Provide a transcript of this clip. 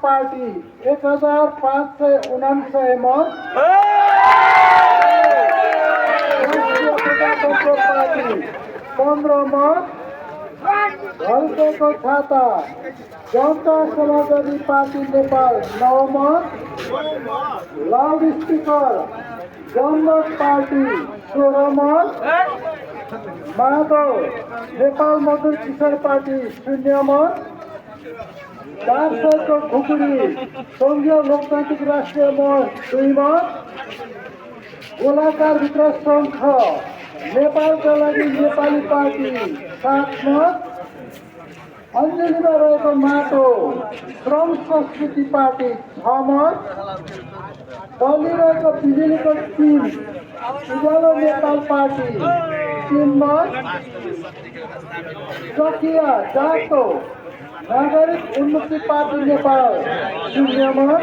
Party 1549 मत, राष्ट्रिय प्रजातन्त्र पार्टी 15 मत, झल्केको छाता जनता समाजवादी पार्टी नेपाल 9 मत, लाउड स्पिकर जनमत पार्टी 16 मत, माधव नेपाल मजदुर किसान पार्टी 0 मत, दार्चुलाको खुकुरी सङ्घीय लोकतान्त्रिक राष्ट्रिय मत 2 मत, गोलाकारभित्र शङ्ख नेपालका लागि नेपाली पार्टी 7 मत, अञ्जलीमा रहेको माटो श्रम संस्कृति पार्टी 6 मत, दलिरहेको बिजुलीको टिम उज्यालो नेपाल पार्टी 3 मत, चकिया जातो नागरिक उन्मुक्ति पार्टी नेपाल 0 मत।